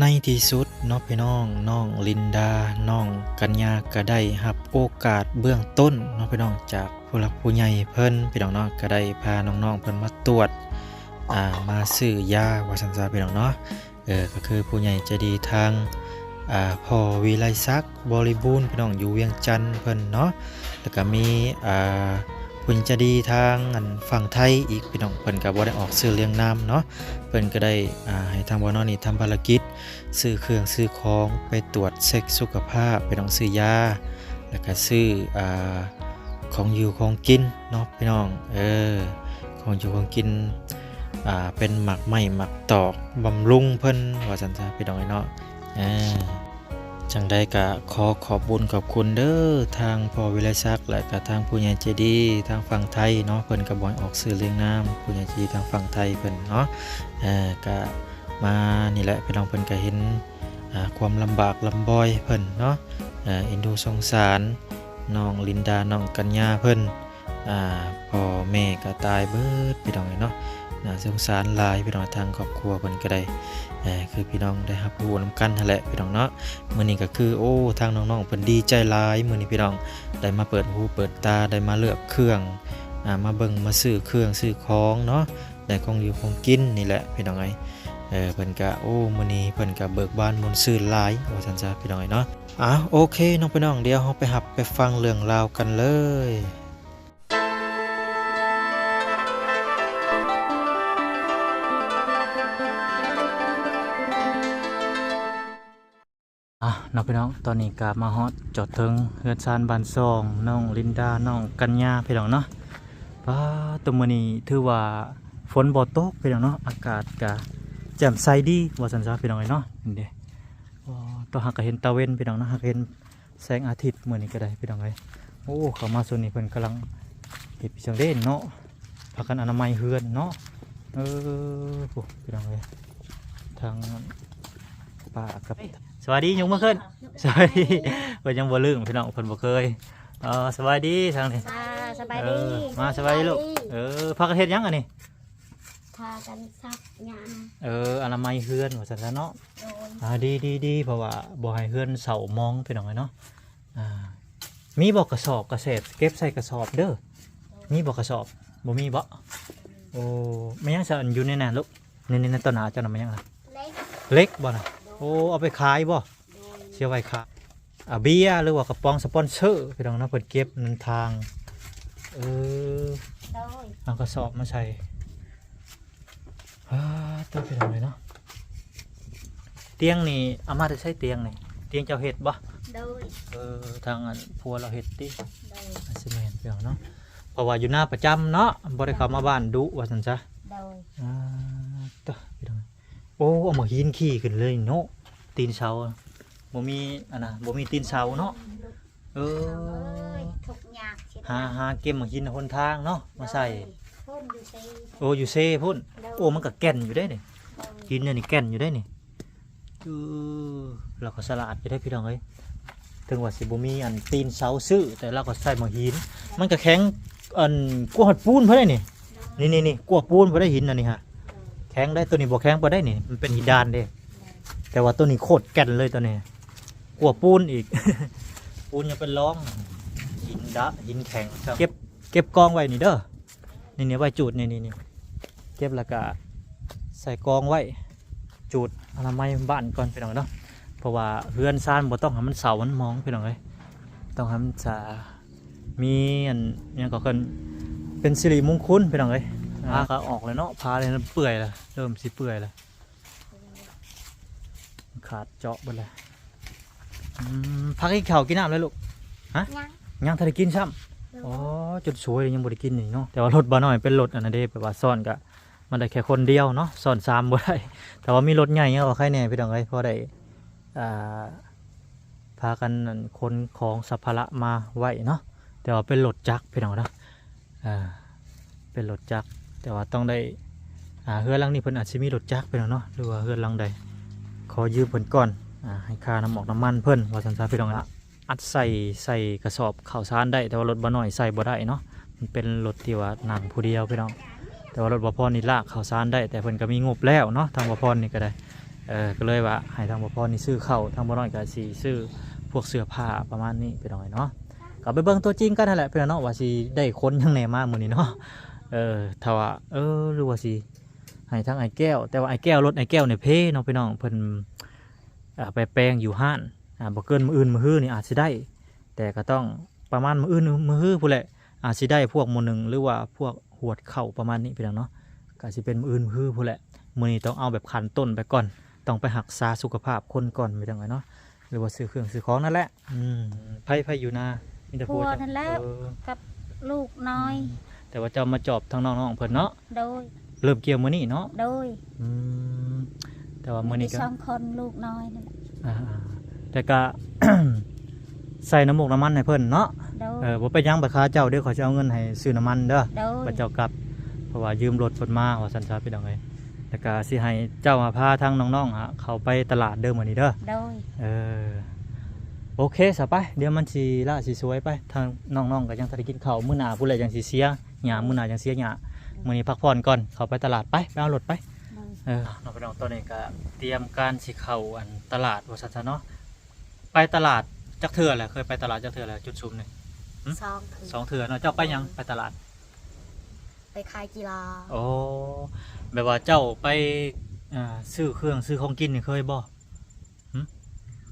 ໃນທີ່ສຸດເນາະພີ່ນ້ອງ, ນ້ອງລິນດາ ນ້ອງກັນຍາ ກໍໄດ້ຮັບໂອກາດເບື້ອງຕົ້ນເນາະພີ່ນ້ອງ ຈາກຜູ້ຫຼັກຜູ້ໃຫຍ່ເພິ່ນ ພີ່ນ້ອງເນາະ, ກໍໄດ້ພານ້ອງໆເພິ່ນມາຕວດ ອ່າ ມາຊື້ຢາວ່າຊັ້ນຊະ ພີ່ນ້ອງເນາະ. ເອີ ກໍຄືຜູ້ໃຫຍ່ໃຈດີທາງ ອ່າ ພໍ່ວິໄລສັກ ບໍລິບູນ ພີ່ນ້ອງ ຢູ່ວຽງຈັນເພິ່ນເນາະ, ແລ້ວກໍມີ ອ່າ ຜູ້ໃຫຍ່ໃຈດີທາງອັນຝັ່ງໄທອີກ ພີ່ນ້ອງ, ເພິ່ນກໍບໍ່ໄດ້ອອກຊື່ລຽງນາມເນາະ, ເພິ່ນກໍໄດ້ ອ່າ ໃຫ້ທາງບ່າວນ້ອຍນີ້ທຳພາລະກິດ ຊື້ເຄື່ອງຊື້ຂອງໄປຕວດເຊັກສຸຂະພາບ ພີ່ນ້ອງ, ຊື້ຢາ ແລ້ວກໍຊື້ ອ່າ ຂອງຢູ່ຂອງກິນເນາະ ພີ່ນ້ອງ. ເອີ ຂອງຢູ່ຂອງກິນ ອ່າ ເປັນໝາກໄມ້ໝາກຕອກບຳລຸງເພິ່ນວ່າຊັ້ນຊະ ພີ່ນ້ອງເອີຍເນາະ. ເອີ ຈັ່ງໃດກໍຂໍຂອບບຸນຂອບຄຸນເດີ ທາງພໍ່ວິໄລສັກ ແລະກະທາງຜູ້ໃຫຍ່ໃຈດີທາງຝັ່ງໄທເນາະ, ເພິ່ນກໍບໍ່ໃຫ້ອອກຊື່ລຽງນາມ ຜູ້ໃຫຍ່ໃຈດີທາງຝັ່ງໄທເພິ່ນເນາະ. ເອີ ກະມານີ້ແຫຼະ ພີ່ນ້ອງເພິ່ນກໍເຫັນ ອ່າ ຄວາມລຳບາກລຳບອຍເພິ່ນເນາະ, ເອີ ເອັນດູສົງສານນ້ອງລິນດາ ນ້ອງກັນຍາເພິ່ນ. ອ່າ ພໍ່ແມ່ກໍຕາຍເບິດ ພີ່ນ້ອງເອີຍເນາະ, ໜ້າສົງສານຫຼາຍ ພີ່ນ້ອງ, ທາງຄອບຄົວເພິ່ນກໍໄດ້ ເອີ ຄືພີ່ນ້ອງໄດ້ຮັບຮູ້ນຳກັນຫັ້ນແຫຼະ ພີ່ນ້ອງເນາະ. ມື້ນີ້ກໍຄື ໂອ້ ທາງນ້ອງໆເພິ່ນດີໃຈຫຼາຍ ມື້ນີ້ ພີ່ນ້ອງ, ໄດ້ມາເປີດຫູເປີດຕາ ໄດ້ມາເລືອກເຄື່ອງ ອ່າ ມາເບິ່ງມາຊື້ເຄື່ອງຊື້ຂອງເນາະ, ໄດ້ຂອງຢູ່ຂອງກິນນີ້ແຫຼະ ພີ່ນ້ອງເອີຍ. ເອີ ເພິ່ນກະ ໂອ້ ມື້ນີ້ເພິ່ນກະເບີກບານມ່ວນຊື່ນຫຼາຍວ່າຊັ້ນຊະ ພີ່ນ້ອງເອີຍເນາະ. ອ່າ ໂອເຄເນາະ ພີ່ນ້ອງ, ດຽວເຮົາໄປຮັບໄປຟັງເລື່ອງລາວກັນເລີຍ. ອ່ະ ເນາະ ພີ່ນ້ອງ, ຕອນນີ້ກໍມາຮອດຈອດເຖິງເຮືອນຊານບ້ານຊ່ອງ ນ້ອງລິນດາ ນ້ອງກັນຍາ ພີ່ນ້ອງເນາະ. ປ້າດ ໂຕ ມື້ນີ້ຖືວ່າຝົນບໍ່ຕົກ ພີ່ນ້ອງເນາະ, ອາກາດກະແຈ່ມໃສດີວ່າຊັ້ນຊະ ພີ່ນ້ອງເອີຍເນາະ. ນີ້ເດ້ ໂອ້ ໂຕ ຫາກະເຫັນຕາເວັນ ພີ່ນ້ອງເນາະ, ຫາກະເຫັນ ແສງອາທິດມື້ນີ້ກໍໄດ້ ພີ່ນ້ອງເອີຍ. ໂອ້ ເຂົ້າມາໂຊນນີ້ເພິ່ນກຳລັງເຮັດອີ່ຫຍັງເດ້ເນາະ, ພາກັນອະນາໄມເຮືອນເນາະ. ເອີ ໂອ້ ພີ່ນ້ອງເອີຍ, ທາງປ້າກັບ ສະບາຍດີ, ຍົກມືຂຶ້ນ. ສະບາຍດີ. ເພິ່ນຍັງບໍ່ລືມ ພີ່ນ້ອງ, ເພິ່ນບໍ່ເຄີຍ. ເອີ ສະບາຍດີທາງນີ້. ອ່າ ສະບາຍດີ. ເອີ ມາ ສະບາຍດີລູກ. ເອີ ພາກັນເຮັດຫຍັງອັນນີ້? ພາກັນຊັກຫຍ້າ. ເອີ ອະນາໄມເຮືອນວ່າຊັ້ນຊະເນາະ. ໂດຍ. ອ່າ ດີໆໆ ເພາະວ່າບໍ່ໃຫ້ເຮືອນເຊົາມອງ ພີ່ນ້ອງເອີຍເນາະ. ອ່າ ມີບໍ່ກະສອບກະແສບ ເກັບໃສ່ກະສອບເດີ. ໂດຍ. ມີບໍ່ກະສອບ? ບໍ່ມີບໍ? ໂອ້ ແມ່ນຫຍັງຊະ ອັນຢູ່ໃນນັ້ນລູກ? ໃນ ໃນ ໃນຕໍ່ໜ້າເຈົ້ານະ ແມ່ນຫຍັງນະ? ເຫຼັກ. ເຫຼັກບໍນະ? ໂດຍ. ໂອ້ ເອົາໄປຂາຍບໍ? ໂດຍ. ຊິເອົາໄວ້ຂາຍ ອາ ເບຍ ຫຼືວ່າກະປ໋ອງສະປອນເຊີ ພີ່ນ້ອງເນາະ, ເພິ່ນເກັບນຳທາງ. ເອີ ໂດຍ. ເອົາກະສອບມາໃສ່. ອ່າ ໂຕ ພີ່ນ້ອງເອີຍເນາະ, ຕຽງນີ້ເອົາມາແຕ່ໃສ? ຕຽງນີ້ ຕຽງເຈົ້າເຮັດບໍ? ໂດຍ. ເອີ ທາງອັນຜົວລາວເຮັດຕິ? ໂດຍ. ອາ ຊິແມ່ນ ພີ່ນ້ອງເນາະ, ເພາະວ່າຢູ່ນາປະຈຳເນາະ, ບໍ່ໄດ້ເຂົ້າມາບ້ານດຸວ່າຊັ້ນຊະ. ໂດຍ. ອ່າ ໂຕ ພີ່ນ້ອງ, ໂອ້ ເອົາໝາກຫີນຂີ່ຂຶ້ນເລີຍເນາະ, ຕີນເສົາ ບໍ່ມີອັນນະ ບໍ່ມີຕີນເສົາເນາະ. ເອີ ເອີຍ ທຸກຍາກຊິ ຫາ ຫາເກັບໝາກຫີນຫົນທາງເນາະ ມາໃສ່. ໂດຍ. ພຸ້ນຢູ່ເຊ. ໂອ້ ຢູ່ເຊພຸ້ນ. ໂດຍ. ໂອ້ ມັນກະແກ່ນຢູ່ເດ້ນີ້. ໂດຍ. ຫີນອັນນີ້ແກ່ນຢູ່ເດ້ນີ້. ເອີ ລາວກໍສະຫຼາດຢູ່ເດ້ ພີ່ນ້ອງເອີຍ, ເຖິງວ່າຊິບໍ່ມີອັນຕີນເສົາຊື້ ແຕ່ລາວກໍໃສ່ໝາກຫີນ. ໂດຍ. ມັນກະແຂງ ອັນ ກວ່າຮອດປູນພຸ້ນເດ້ນີ້. ໂດຍ. ນີ້ໆໆ ກວ່າປູນພຸ້ນເດ້ ຫີນອັນນີ້ຫະ. ໂດຍ. ແຂງໄດ໋ ໂຕນີ້ບໍ່ແຂງປານໃດນີ້, ມັນເປັນຫີນດານເດ້. ໂດຍ. ແຕ່ວ່າໂຕນີ້ໂຄດແກ່ນເລີຍໂຕນີ້, ກວ່າປູນອີກ. ປູນຍັງເປັນລອງ, ຫີນດະ ຫີນແຂງ. ເກັບ ເກັບກອງໄວ້ນີ້ເດີ, ນີ້ໆ ໄວ້ຈູດ ນີ້ໆໆ ເກັບແລ້ວກະໃສ່ກອງໄວ້ ຈູດອະນາໄມບ້ານກ່ອນ ພີ່ນ້ອງເນາະ. ເພາະວ່າເຮືອນຊານບໍ່ຕ້ອງໃຫ້ມັນເຊົາມັນໝອງ ພີ່ນ້ອງເອີຍ, ຕ້ອງໃຫ້ມັນສະ ມີອັນຫຍັງກໍເອີ້ນ ເປັນສິລິມຸງຄຸນ ພີ່ນ້ອງເອີຍ. ອ່າ ພາກໍອອກແລ້ວເນາະ, ພານີ້ເປື່ອຍແລ້ວ ເລີ່ມຊິເປື່ອຍແລ້ວ. ຂາດເຈາະເບິດແລ້ວ. ອືມ ພາກິນເຂົ້າກິນນ້ຳແລ້ວລູກ? ຮະ? ຍັງ ຍັງທັນໄດ້ກິນຊ້ຳ. ໂດຍ. ອໍ ຈົນສວຍເລີຍ ຍັງບໍ່ໄດ້ກິນນີ້ເນາະ. ແຕ່ວ່າລົດບ່າວນ້ອຍເປັນລົດອັນນັ້ນເດ້ ແບບວ່າຊ້ອນກະ ມັນໄດ້ແຄ່ຄົນດຽວເນາະ, ຊ້ອນສາມບໍ່ໄດ້. ແຕ່ວ່າມີລົດໃຫຍ່ກໍໄຄແດ່ ພີ່ນ້ອງເອີຍ, ພໍໄດ້ ອ່າ ພາກັນອັນ ຂົນຂອງສຳພາລະມາໄວ້ເນາະ. ແຕ່ວ່າເປັນລົດຈັກ ພີ່ນ້ອງເນາະ. ອ່າ ເປັນລົດຈັກ ແຕ່ວ່າຕ້ອງໄດ້ ອ່າ ເຮືອນຫຼັງນີ້ເພິ່ນອາດຊິມີລົດຈັກ ພີ່ນ້ອງເນາະ, ຫຼືວ່າເຮືອນຫຼັງໃດ ຂໍຢືມເພິ່ນກ່ອນ ອ່າ ໃຫ້ຄ່ານ້ຳໝອກນ້ຳມັນເພິ່ນ ວ່າຊັ້ນຊະ ພີ່ນ້ອງ. ອັດໃສ່ ໃສ່ກະສອບເຂົ້າສານໄດ້ ແຕ່ວ່າລົດບ່າວນ້ອຍໃສ່ບໍ່ໄດ້ເນາະ, ມັນເປັນລົດທີ່ວ່ານັ່ງຜູ້ດຽວ ພີ່ນ້ອງ. ແຕ່ວ່າລົດບ່າວພອນນີ້ລາກເຂົ້າສານໄດ້ ແຕ່ເພິ່ນກໍມີງົບແລ້ວເນາະ, ທາງບ່າວພອນນີ້ກໍໄດ້. ເອີ ກໍເລີຍວ່າໃຫ້ທາງບໍ່ພອນນີ້ຊື້ເຂົ້າ ທາງບໍ່ນ້ອຍກໍຊິຊື້ພວກເສື້ອຜ້າປະມານນີ້ ພີ່ນ້ອງເອີຍເນາະ. ກໍໄປເບິ່ງຕົວຈິງກັນຫັ້ນແຫຼະ ພີ່ນ້ອງເນາະ ວ່າຊິໄດ້ຂົນຫຍັງແດ່ມາມື້ນີ້ເນາະ. ເອີ ຖ້າວ່າ ເອີ ຫຼືວ່າຊິໃຫ້ທາງອ້າຍແກ້ວ ແຕ່ວ່າອ້າຍແກ້ວ ລົດອ້າຍແກ້ວນີ້ເພເນາະ ພີ່ນ້ອງ ເພິ່ນ ອ່າ ໄປແປງຢູ່ຮ້ານ ອ່າ ບໍ່ເກີນມື້ອື່ນມື້ຮືນີ້ອາດຊິໄດ້ ແຕ່ກໍຕ້ອງປະມານມື້ອື່ນມື້ຮືພຸ້ນແຫຼະ ອາດຊິໄດ້ພວກໝໍ່ໜຶ້ງ ຫຼືວ່າພວກຫວດເຂົ້າປະມານນີ້ ພີ່ນ້ອງເນາະ. ກໍຊິເປັນມື້ອື່ນມື້ຮືພຸ້ນແຫຼະ ມື້ນີ້ຕ້ອງເອົາແບບຂັ້ນຕົ້ນໄປກ່ອນ ຕ້ອງໄປຮັກສາສຸຂະພາບຄົນກ່ອນ ພີ່ນ້ອງເອີຍເນາະ ຫຼືວ່າຊື້ເຄື່ອງຊື້ຂອງນັ້ນແຫຼະ. ອືມ ໃຜ ໃຜຢູ່ນາ ມີແຕ່ຜົວເຈົ້າ ຜົວນັ້ນແຫຼະ ເອີ ກັບລູກນ້ອຍ. ອືມ ແຕ່ວ່າເຈົ້າມາຈອບທາງນ້ອງໆເພິ່ນເນາະ. ໂດຍ ເລີ່ມກ່ຽວມື້ນີ້ເນາະ. ໂດຍ ອືມ ແຕ່ວ່າມື້ນີ້ກໍມີສອງຄົນ ລູກນ້ອຍນັ້ນແຫຼະ. ອ່າໆ ແຕ່ກໍ ໃສ່ນ້ຳມົກນ້ຳມັນໃຫ້ເພິ່ນເນາະ. ໂດຍ ເອີ ບໍ່ເປັນຫຍັງ ບັດຄ່າເຈົ້າເດີ້ ຂ້ອຍຊິເອົາເງິນໃຫ້ຊື້ນ້ຳມັນເດີ້. ໂດຍ ບັດເຈົ້າກັບ ເພາະວ່າຢືມລົດເພິ່ນມາວ່າຊັ້ນຊະ ພີ່ນ້ອງເອີຍ. ແລ້ວກໍຊິໃຫ້ເຈົ້າຫາພາທາງນ້ອງໆ ຫາ ເຂົ້າໄປຕະຫຼາດເດີ້ມື້ນີ້ເດີ້. ໂດຍ ເອີ ໂອເຄຊະ ໄປ ດຽວມັນຊິລ້າຊິສວຍໄປ ທາງນ້ອງໆກໍຍັງທັນໄດ້ກິນເຂົ້າ ມື້ໜ້າພຸ້ນແຫຼະຈັ່ງຊິເສຍຫຍ້າ ມື້ໜ້າຈັ່ງເສຍຫຍ້າ. ມື້ນີ້ພັກຜ່ອນກ່ອນ ເຂົ້າໄປຕະຫຼາດ ໄປ ໄປເອົາລົດໄປ. ໂດຍ ເອີ ເນາະ ພີ່ນ້ອງ ຕອນນີ້ກໍຕຽມການຊິເຂົ້າ ອັນ ຕະຫຼາດວ່າຊັ້ນຊະເນາະ. ໄປຕະຫຼາດຈັກເທື່ອແລ້ວ? ເຄີຍໄປຕະຫຼາດຈັກເທື່ອແລ້ວ ຈຸດຊຸມນີ້? ຫຶ? ສອງເທື່ອ ສອງເທື່ອເນາະ. ເຈົ້າໄປຫຍັງ? ໂດຍ ໄປຕະຫຼາດ ໄປຂາຍກິລາ. ໂອ້ ແບບວ່າເຈົ້າໄປ ອ່າ ຊື້ເຄື່ອງຊື້ຂອງກິນນີ້ເຄີຍບໍ່? ຫຶ?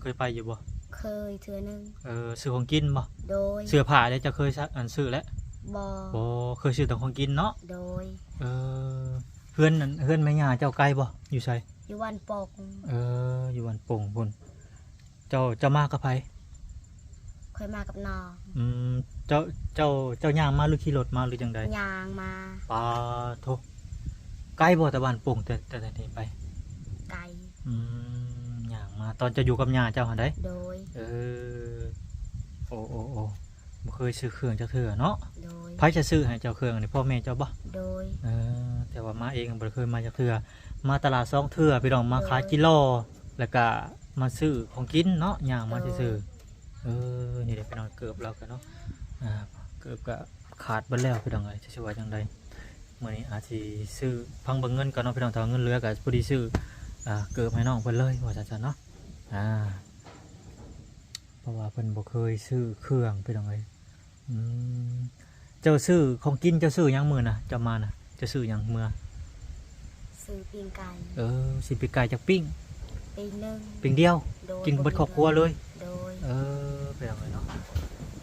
ເຄີຍໄປຢູ່ບໍ່? ເຄີຍເທື່ອໜຶ່ງ. ເອີ ຊື້ຂອງກິນບໍ່? ໂດຍ ເສື້ອຜ້າເດ້ ເຈົ້າເຄີຍ ອັນ ຊື້ແລ້ວ? ບໍ່ ບໍ່ເຄີຍຊື້ແຕ່ຂອງກິນເນາະ. ໂດຍ ເອີ ເຮືອນ ເຮືອນແມ່ຍ່າເຈົ້າໄກບໍ່? ຢູ່ໃສ? ຢູ່ບ້ານປົງ. ເອີ ຢູ່ບ້ານປົງພຸ້ນ. ເຈົ້າ ເຈົ້າມາກັບໃຜ? ຂ້ອຍມາກັບນ້ອງ. ອືມ ເຈົ້າ ເຈົ້າ ເຈົ້າຍ່າງມາ ຫຼືຂີ່ລົດມາ ຫຼືຈັ່ງໃດ? ຍ່າງມາ. ປາໂທ້ ໄກບໍ່ແຕ່ບ້ານປົງ ແຕ່ ແຕ່ ແຕ່ນີ້ໄປ? ໄກ. ອືມ ຍ່າງມາ ຕອນເຈົ້າຢູ່ກັບຍ່າເຈົ້າຫັ້ນໃດ? ໂດຍ ເອີ ໂອ້ ໂອ້ ໂອ້ ບໍ່ເຄີຍຊື້ເຄື່ອງຈັກເທື່ອເນາະ. ໂດຍ ໃຜຈະຊື້ໃຫ້ເຈົ້າເຄື່ອງນີ້? ພໍ່ແມ່ເຈົ້າບໍ່? ໂດຍ ເອີ ແຕ່ວ່າມາເອງບໍ່ໄດ້ເຄີຍມາຈັກເທື່ອ ມາຕະຫຼາດສອງເທື່ອ ພີ່ນ້ອງ ມາຂາຍ ໂດຍ ກິລາ ແລ້ວກະມາຊື້ຂອງກິນເນາະ ຍ່າງມາ ໂດຍ ຊື່ໆ. ເອີ ນີ້ແຫຼະ ພີ່ນ້ອງ ເກີບລາວກະເນາະ ອ່າ ເກີບກະຂາດເບິດແລ້ວ ພີ່ນ້ອງເອີຍ ຈະຊິວ່າຈັ່ງໃດ. ມື້ນີ້ອາດຊິຊື້ ຟັງເບິ່ງເງິນກ່ອນເນາະ ພີ່ນ້ອງ ຖ້າເງິນເຫຼືອກະພໍດີຊື້ ອ່າ ເກີບໃຫ້ນ້ອງເພິ່ນເລີຍ ວ່າຊັ້ນຊະເນາະ. ອ່າ ເພາະວ່າເພິ່ນບໍ່ເຄີຍຊື້ເຄື່ອງ ພີ່ນ້ອງເອີຍ. ອືມ ເຈົ້າຊື້ຂອງກິນ ເຈົ້າຊື້ຫຍັງມື້ນະ ເຈົ້າມານະ ເຈົ້າຊື້ຫຍັງເມືອ? ຊື້ປີ້ງໄກ່. ເອີ ຊື້ປີ້ງໄກ່ຈັກປີ້ງ? ປີ້ງໜຶ່ງ. ປີ້ງດຽວ? ໂດຍ ກິນເບິດຄອບຄົວເລີຍ? ໂດຍ ເອີ ໄປເອົາເລີຍເນາະ.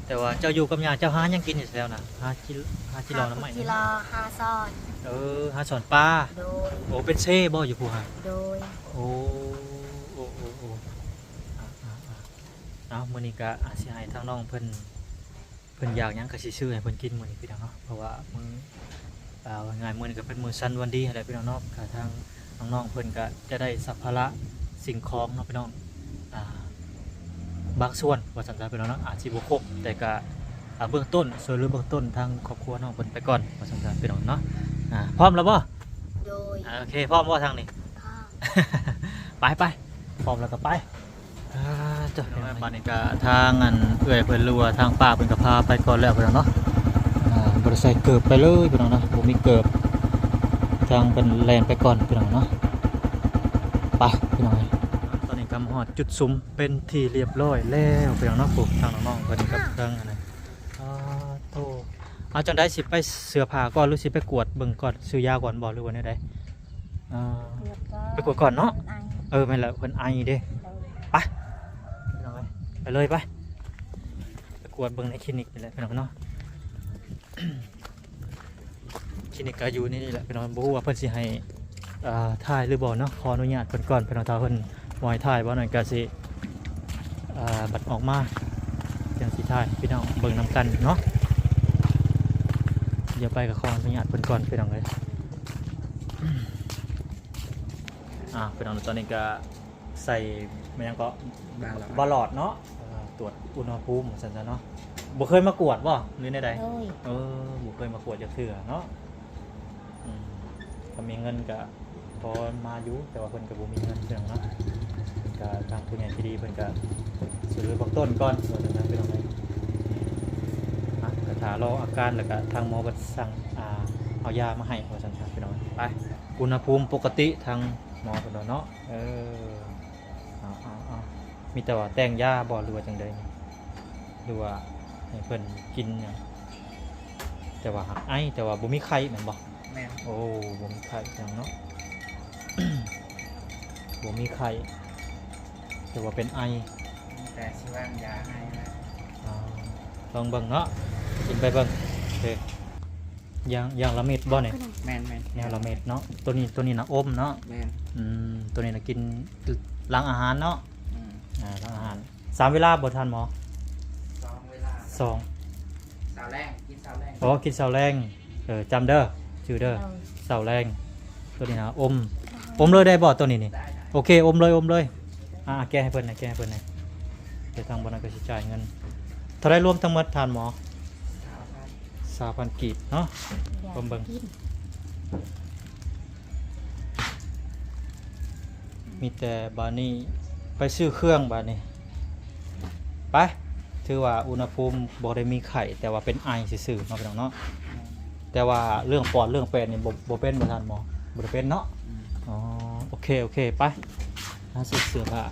ແຕ່ວ່າເຈົ້າຢູ່ກັບຍ່າ ເຈົ້າຫາຫຍັງກິນຢູ່ແຖວນັ້ນ? ຫາຈິ ຫາຈິລໍໜໍ່ໄມ້ ຫາຈິລໍ ຫາຊ່ອນ. ເອີ ຫາຊ່ອນປາ. ໂດຍ ໂອ ເປັນເຊບໍ່ຢູ່ພຸ້ນຫະ? ໂດຍ ໂອ ໂອ ໂອ ໂອ ອ່າ ອ່າ ອ່າ ເອົາ ມື້ນີ້ກະ ອາ ຊິໃຫ້ທາງນ້ອງເພິ່ນ ເພິ່ນຢາກຫຍັງກໍຊິຊື້ໃຫ້ເພິ່ນກິນມື້ນີ້ ພີ່ນ້ອງເນາະ ເພາະວ່າມື້ ອ່າ ວ່າງ່າຍໆ ມື້ນີ້ກໍເປັນມື້ສັນວັນດີຫັ້ນແຫຼະ ພີ່ນ້ອງເນາະ. ກໍທາງນ້ອງໆເພິ່ນກໍຈະໄດ້ສັບພາລະສິ່ງຂອງເນາະ ພີ່ນ້ອງ ອ່າ ບາງສ່ວນວ່າຊັ້ນຊະ ພີ່ນ້ອງເນາະ ອາດຊິບໍ່ຄົບ ແຕ່ກໍ ອ່າ ເບື້ອງຕົ້ນ ຊ່ວຍເຫຼືອເບື້ອງຕົ້ນທາງຄອບຄົວນ້ອງເພິ່ນໄປກ່ອນວ່າຊັ້ນຊະ ພີ່ນ້ອງເນາະ. ອ່າ ພ້ອມແລ້ວບໍ່? ໂດຍ ອ່າ ໂອເຄ ພ້ອມບໍ່ທາງນີ້? ພ້ອມ ໄປ ໄປ ພ້ອມແລ້ວກໍໄປ. ອ່າ ເຈົ້າ ບາດນີ້ກໍທາງອັນເອື້ອຍເພິ່ນ ຫຼືວ່າທາງປ້າເພິ່ນກໍພາໄປກ່ອນແລ້ວ ພີ່ນ້ອງເນາະ. ອ່າ ບໍ່ໄດ້ໃສ່ເກີບໄປເລີຍ ພີ່ນ້ອງເນາະ ບໍ່ມີເກີບ ທາງເພິ່ນແລ່ນໄປກ່ອນ ພີ່ນ້ອງເນາະ. ໄປ ພີ່ນ້ອງເອີຍ ຕອນນີ້ກໍມາຮອດຈຸດສຸມເປັນທີ່ລຽບຮ້ອຍແລ້ວ ພີ່ນ້ອງເນາະ. ໂອ້ ທາງນ້ອງໆເພິ່ນກັບທາງອັນນັ້ນ ອ່າ ໂທ້ ເອົາ ຈັ່ງໃດ ຊິໄປເສື້ອຜ້າກ່ອນ ຫຼືຊິໄປກວດເບິ່ງກ່ອນ ຊື້ຢາກ່ອນບໍ່ ຫຼືວ່າແນວໃດ? ອ່າ ກວດກ່ອນ ໄປກວດກ່ອນເນາະ ເພິ່ນໄອ. ເອີ ແມ່ນແຫຼະ ເພິ່ນໄອເດ້. ໂດຍ ໄປ ໄປເລີຍ ໄປ ໄປກວດເບິ່ງໃນຄລີນິກນີ້ແຫຼະ ພີ່ນ້ອງເນາະ. ຄລີນິກກໍຢູ່ໃນນີ້ແຫຼະ ພີ່ນ້ອງ ບໍ່ຮູ້ວ່າເພິ່ນຊິໃຫ້ ອ່າ ຖ່າຍຫຼືບໍ່ເນາະ ຂໍອະນຸຍາດເພິ່ນກ່ອນ ພີ່ນ້ອງ ຖ້າເພິ່ນບໍ່ໃຫ້ຖ່າຍ ບໍ່ນັ້ນກໍຊິ ອ່າ ບັດອອກມາຈັ່ງຊິຖ່າຍ ພີ່ນ້ອງເບິ່ງນຳກັນເນາະ. ດຽວໄປກໍຂໍອະນຸຍາດເພິ່ນກ່ອນ ພີ່ນ້ອງເອີຍ. ອ່າ ພີ່ນ້ອງ ຕອນນີ້ກໍໃສ່ແມ່ນຫຍັງເກາະ ບາຫຼອດ ບາຫຼອດເນາະ ເອີ ຕວດອຸນຫະພູມວ່າຊັ້ນຊະເນາະ. ບໍ່ເຄີຍມາກວດບໍ່ ຫຼືແນວໃດ? ໂດຍ ເອີ ບໍ່ເຄີຍມາກວດຈັກເທື່ອເນາະ. ອືມ ຖ້າມີເງິນກໍພໍມາຢູ່ ແຕ່ວ່າເພິ່ນກໍບໍ່ມີເງິນ ພີ່ນ້ອງເນາະ. ກໍທາງຜູ້ໃຫຍ່ໃຈດີເພິ່ນກໍຊ່ວຍເຫຼືອເບື້ອງຕົ້ນກ່ອນ ວ່າຊັ້ນຊະ ພີ່ນ້ອງເອີຍ. ອ່ະ ກໍຖ້າລໍອາການ ແລ້ວກໍທາງໝໍເພິ່ນສັ່ງ ອ່າ ເອົາຢາມາໃຫ້ ວ່າຊັ້ນຊະ ພີ່ນ້ອງ. ໄປ ອຸນຫະພູມປົກກະຕິ ທາງ ໝໍເພິ່ນວ່າເນາະ. ເອີ ເອົາໆໆ ມີແຕ່ວ່າແຕ່ງຢາບໍ່ ຫຼືວ່າຈັ່ງໃດນີ້ ຫຼືວ່າໃຫ້ເພິ່ນກິນຫຍັງ? ແຕ່ວ່າຫາກໄອ ແຕ່ວ່າບໍ່ມີໄຂ້ແມ່ນບໍ່? ແມ່ນ. ໂອ້ ບໍ່ມີໄຂ້ຫຍັງເນາະ ບໍ່ມີໄຂ້ ແຕ່ວ່າເປັນໄອ ມີແຕ່ຊິວາງຢາໄອແຫຼະ. ອໍ ລອງເບິ່ງເນາະ ກິນໄປເບິ່ງ. ໂອເຄ ຢ່າງ ຢ່າງລະເມັດບໍ່ນີ້? ແມ່ນໆ ແນວລະເມັດເນາະ. ໂຕນີ້ ໂຕນີ້ນະອົມເນາະ? ແມ່ນ. ອືມ ໂຕນີ້ນະກິນຫຼັງອາຫານເນາະ? ອືມ ອ່າ ຫຼັງອາຫານ. ສາມເວລາບໍ່ທ່ານໝໍ? ສອງເວລາ. ສອງ ເຊົ້າແລງ ກິນເຊົ້າແລງ. ອໍ ກິນເຊົ້າແລງ. ເອີ ຈຳເດີ ຈື່ເດີ ເຊົ້າແລງ. ໂຕນີ້ນະອົມ ອົມເລີຍໄດ້ບໍ່ໂຕນີ້ນີ້? ໄດ້ໆ. ໂອເຄ ອົມເລີຍ ອົມເລີຍ. ອ່າ ແກະໃຫ້ເພິ່ນແດ່ ແກະໃຫ້ເພິ່ນແດ່. ດຽວທາງບ່ອນນັ້ນກໍຊິຈ່າຍເງິນ. ເທົ່າໃດລວມທັງໝົດທ່ານໝໍ? ຊາວພັນ ຊາວພັນກີບເນາະ. ລວມເບິ່ງ ມີແຕ່ບາດນີ້ໄປຊື້ເຄື່ອງບາດນີ້. ໄປ ຖືວ່າອຸນຫະພູມບໍ່ໄດ້ມີໄຂ້ ແຕ່ວ່າເປັນໄອຊື່ໆເນາະ ພີ່ນ້ອງເນາະ. ແຕ່ວ່າເລື່ອງປອດເລື່ອງແປດນີ້ ບໍ່ ບໍ່ເປັນບໍ່ທ່ານໝໍ? ບໍ່ໄດ້ເປັນເນາະ? ອືມ ອໍ ໂອເຄ ໂອເຄ ໄປ ຫາຊື້ເສື້ອຜ້າ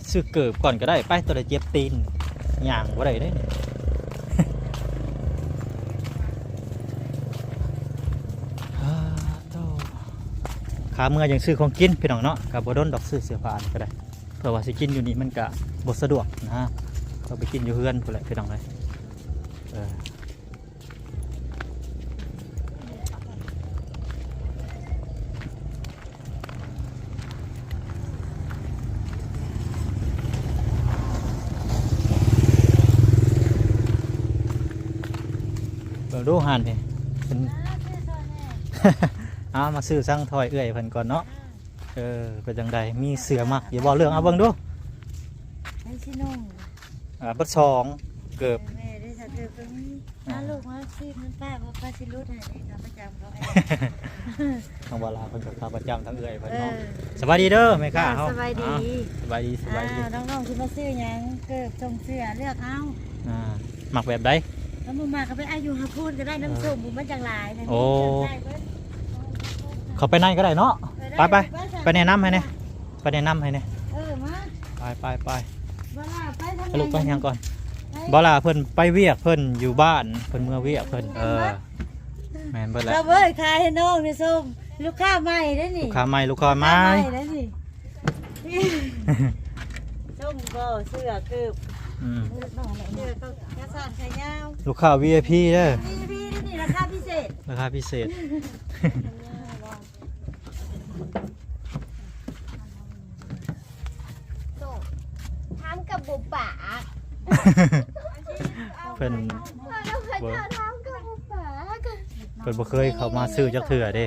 ຊື້ເກີບກ່ອນກໍໄດ້ ໄປ ໂຕໃດເຈັບຕີນ ຍ່າງບໍ່ໄດ້ເດ້. ຂາເມືອຈັ່ງຊື້ຂອງກິນ ພີ່ນ້ອງເນາະ. ກໍບໍ່ດົນດອກ ຊື້ເສື້ອຜ້າກໍໄດ້ ເພາະວ່າຊິກິນຢູ່ນີ້ມັນກະບໍ່ສະດວກນະ ຕ້ອງໄປກິນຢູ່ເຮືອນພຸ້ນແຫຼະ ພີ່ນ້ອງເອີຍ. ເອີ ເບິ່ງດູຮ້ານນີ້ເປັນ ເອົາມາຊື້ສັງຖອຍເອື້ອຍເພິ່ນກ່ອນເນາະ. ເອີ ເປັນຈັ່ງໃດ ມີເສື້ອມັກຢູ່ບໍ່? ເລືອກເອົາເບິ່ງດູ ໃຜຊິນຸ່ງ? ອ່າ ເບິດສອງ ເກີບ ແມ່ໄດ້ ເກີບກໍມີ. ອ່າ ເອົາລູກມາ ຊີບມັນປ້າ ວ່າປ້າຊິຫຼຸດໃຫ້ເດ້ ຂາປະຈຳເຂົາໃຫ້. ທາງວາລາເພິ່ນກໍຂາປະຈຳ ທາງເອື້ອຍເພິ່ນເນາະ. ເອີ ສະບາຍດີເດີແມ່ຄ້າເຮົາ. ສະບາຍດີ ອ່າ ສະບາຍດີ ສະບາຍດີ. ອ່າ ນ້ອງໆຊິມາຊື້ຫຍັງ? ເກີບ ສົ່ງເສື້ອ ເລືອກເອົາ. ອ່າ ມັກແບບໃດ? ຄັນບໍ່ມັກກໍໄປເອົາຢູ່ຫາພຸ້ນກໍໄດ້ ນ້ຳສົ້ມມັນຈັ່ງຫຼາຍນະ. ໂອ້ ເຂົ້າໄປໃນກໍໄດ້ເນາະ. ເອີ ໄປ ໄປ ໄປແນະນຳໃຫ້ແດ່ ໄປແນະນຳໃຫ້ແດ່. ເອີ ມາ ໄປ ໄປ ໄປ ບໍ່ລະ ໄປທາງ ໄປລູກ ໄປຫຍັງກ່ອນ. ບໍ່ລະ ເພິ່ນໄປວຽກເພິ່ນຢູ່ບ້ານ ເພິ່ນເມືອວຽກເພິ່ນ. ເອີ ແມ່ນເບິດແຫຼະ. ເອີ ຂາຍໃຫ້ນ້ອງນີ້ ຊົມ ລູກຄ້າໃໝ່ເດ້ນີ້ ລູກຄ້າໃໝ່ ລູກຄ້າໃໝ່ ລູກຄ້າໃໝ່ເດ້ນີ້. ຊົມບໍ່ ເສື້ອເກີບ ອືມ ເສື້ອຂາສັ້ນຂາຍາວ ລູກຄ້າ ວີໄອພີ ເດີ ວີໄອພີ ເດ້ນີ້ ລາຄາພິເສດ ລາຄາພິເສດ. ໂຕ ຖາມກັບບໍ່ປາກ ເພິ່ນ ເພິ່ນບໍ່ເຄີຍເຂົ້າມາຊື້ຈັກເທື່ອເດ້.